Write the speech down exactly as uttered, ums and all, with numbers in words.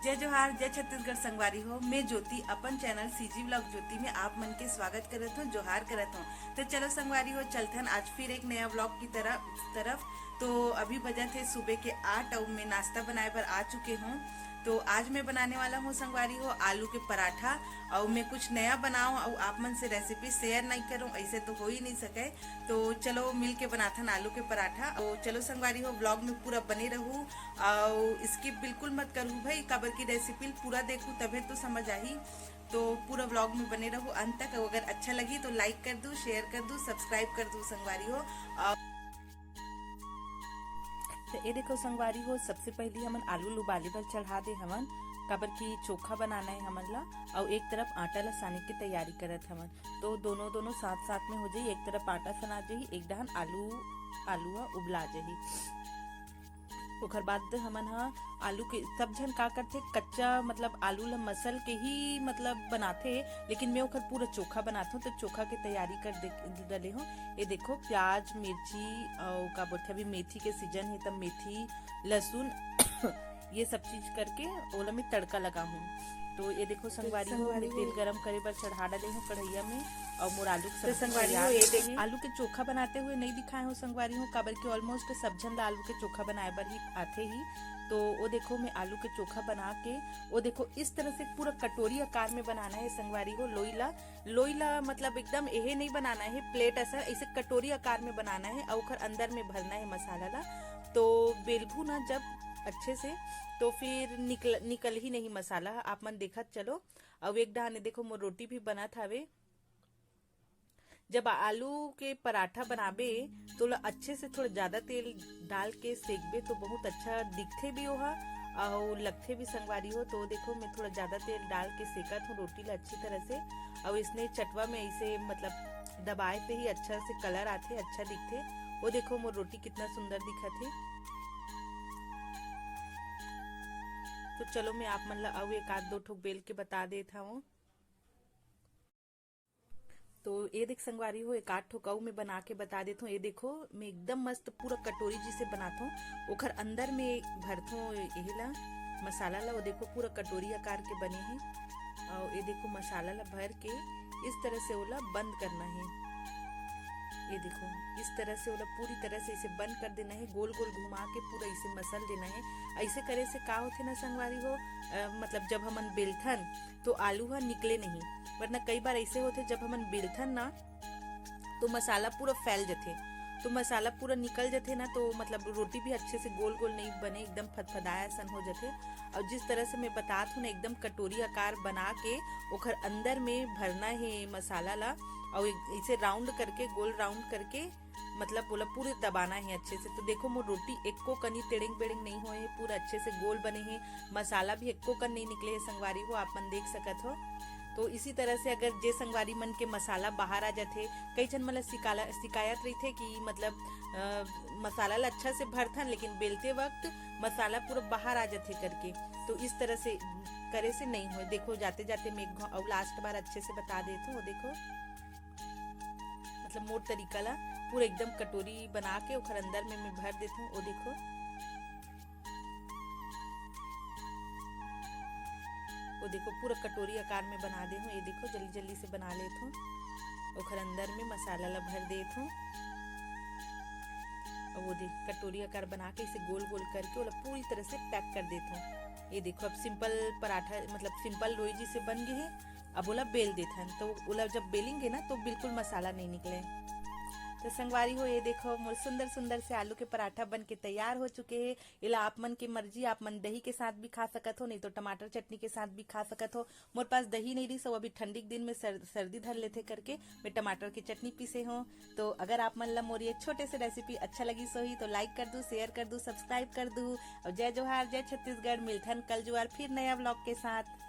जय जोहार, जय छत्तीसगढ़ संगवारी हो। मैं ज्योति अपन चैनल सीजी व्लॉग ज्योति में आप मन के स्वागत करत हूँ, जोहार करत हूँ। तो चलो संगवारी हो, चलथन आज फिर एक नया व्लॉग की तरह तरफ। तो अभी बजत हे सुबह के आठ और मैं नाश्ता बनाए बर आ चुके हूँ। तो आज मैं बनाने वाला हूँ संगवारी हो आलू के पराठा, और मैं कुछ नया बनाऊँ और आप मन से रेसिपी शेयर नहीं करूँ, ऐसे तो हो ही नहीं सके। तो चलो मिल के बनाथन आलू के पराठा। तो चलो संगवारी हो, व्लॉग में पूरा बने रहू और स्किप बिल्कुल मत करू भाई, काबर की रेसिपी पूरा देखू तभे तो समझ आही। तो पूरा व्लॉग में बने रहू अंत तक। अगर अच्छा लगी तो लाइक कर दू, शेयर कर दू, सब्सक्राइब कर दू संगवारी हो। और तो ये देखो संगवारी हो, सबसे पहली हमन आलू ल उबाले बर चढ़ा दे हवन, काबर की चोखा बनाना है हमन ला। और एक तरफ आटा ला साने के तैयारी करत हवन, तो दोनों दोनों साथ साथ में हो जाई। एक तरफ आटा सना जाही, एक डहन आलू आलू ह उबला जाही। ओकर बाद हमन ह आलू के, सब झन का करथे, कच्चा मतलब आलू ल मसल के ही मतलब बनाथे, लेकिन मैं ओकर पूरा चोखा बनाथों। तो चोखा के तैयारी कर दे, डले हूँ। ये देखो प्याज, मिर्ची और का बोलथे, अभी मेथी के सीजन है तब मेथी, लहसुन ये सब चीज करके ओला मैं तड़का लगा हूँ। तो ये देखो संगवारी हो, मैं तेल गरम करे बर चढ़ा डाले हूँ कढ़ैया में। और मोर आलू के तो सब्जी संगवारी हो, तैयार ये है। देखिए आलू के चोखा बनाते हुए नहीं दिखाए हूँ संगवारी हो, काबर कि ऑलमोस्ट सब झन ला आलू के चोखा बनाए बर ही आथे ही। तो वो देखो मैं आलू के चोखा बना के, वो देखो इस तरह से पूरा कटोरी आकार में बनाना है संगवारी हो। लोई ला लोई ला मतलब एकदम एहे नहीं बनाना है प्लेट असन, ऐसे कटोरी आकार में बनाना है और ओकर अंदर में भरना है मसाला ला। तो बेलभू ना जब अच्छे से, तो फिर निकल निकल ही नहीं मसाला। आप मन देखत चलो। अब एक डहाने देखो मोर रोटी भी बनत हवे। जब आलू के पराठा बनाबे तो ओला अच्छे से थोड़ा ज्यादा तेल डाल के सेकबे तो बहुत अच्छा दिखथे भी ओहा, अउ लगथे भी संगवारी हो। तो देखो मैं थोड़ा ज्यादा तेल डाल के सेकत हूँ रोटी ला अच्छी तरह से। अउ इसने चटवा में इसे मतलब दबाए पे ही अच्छा से कलर आथे, अच्छा दिखथे। वो देखो मोर रोटी कितना सुंदर दिखत हे। तो चलो मैं आप मन ला अउ एक आध दो ठोक बेल के बता देत हूँ। तो ये देख संगवारी हो, एक आध ठो कऊ में बना के बता देथो। ये देखो मैं एकदम मस्त पूरा कटोरी जैसे बनाथो, ओखर अंदर में भरथो एहे ला, मसाला ला। वो देखो पूरा कटोरी आकार के बने हे। और ये देखो मसाला ला भर के इस तरह से ओला बंद करना है। ये देखो इस तरह से ओला पूरी तरह से इसे बंद कर देना है, गोल गोल घुमा के पूरा इसे मसल देना है। ऐसे करे से का होथे ना संगवारी हो, अ, मतलब जब हमन बेलथन तो आलू ह निकले नहीं, वरना कई बार ऐसे होथे जब हमन बेलथन ना तो मसाला पूरा फैल जथे, तो मसाला पूरा निकल जथे ना, तो मतलब रोटी भी अच्छे से गोल गोल नहीं बने, एकदम फदफदाया असन हो जथे। और जिस तरह से मैं बतात हूँ ना, एकदम कटोरी आकार बना के ओखर अंदर में भरना है मसाला ला, और एक-, इसे राउंड करके, गोल राउंड करके मतलब ओला पूरे दबाना है अच्छे से। तो देखो मोर रोटी एको कनी तेड़ेंग बेड़ेंग नहीं होए हे, पूरा अच्छे से गोल बने हे, मसाला भी एको कन नहीं निकले हे संगवारी हो, आप मन देख सकत हो। तो इसी तरह से अगर जे संगवारी मन के मसाला बाहर आ जाथे, कई झन मन ला शिकाला-, शिकायत रहिथे कि मतलब, अ, मसाला ला अच्छा से भरथन लेकिन बेलते वक्त मसाला पूरा बाहर आ जाथे करके, तो इस तरह से करे से नहीं होए। देखो जाते जाते मैं एक घ-, अउ लास्ट बार अच्छे से बता देत हूँ। देखो मतलब मोर तरीका ला पूरा एकदम कटोरी बना के ओखर अंदर में मैं भर देत हूँ। ओ देखो, ओ देखो पूरा कटोरी आकार में बना दे हूँ। ये देखो जल्दी जल्दी से बना लेत हूँ। ओखर अंदर में मसाला ला भर देत हूँ। और वो देख कटोरी आकार बना के इसे गोल गोल करके ओला पूरी तरह से पैक कर देत हूँ। ये देखो अब सिंपल पराठा मतलब सिंपल लोई जैसे बन गए है। अब ओला बेल देथन, तो ओला जब बेलेंगे ना तो बिल्कुल मसाला नहीं निकले। तो संगवारी हो, ये देखो मोर सुंदर सुंदर से आलू के पराठा बन के तैयार हो चुके हैं। एला आप मन की मर्जी, आप मन दही के साथ भी खा सकत हो, नहीं तो टमाटर चटनी के साथ भी खा सकत हो। मोर पास दही नहीं रही, सब अभी ठंडी के दिन में सर, सर्दी धर लेथे करके मैं टमाटर की चटनी पीसे हूँ। तो अगर आप मन ला मोर ये छोटे से रेसिपी अच्छा लगी सोही तो लाइक कर दू, शेयर कर दू, सब्सक्राइब कर दू। और जय जोहार, जय छत्तीसगढ़। मिलथन कल जुआर फिर नया व्लॉग के साथ।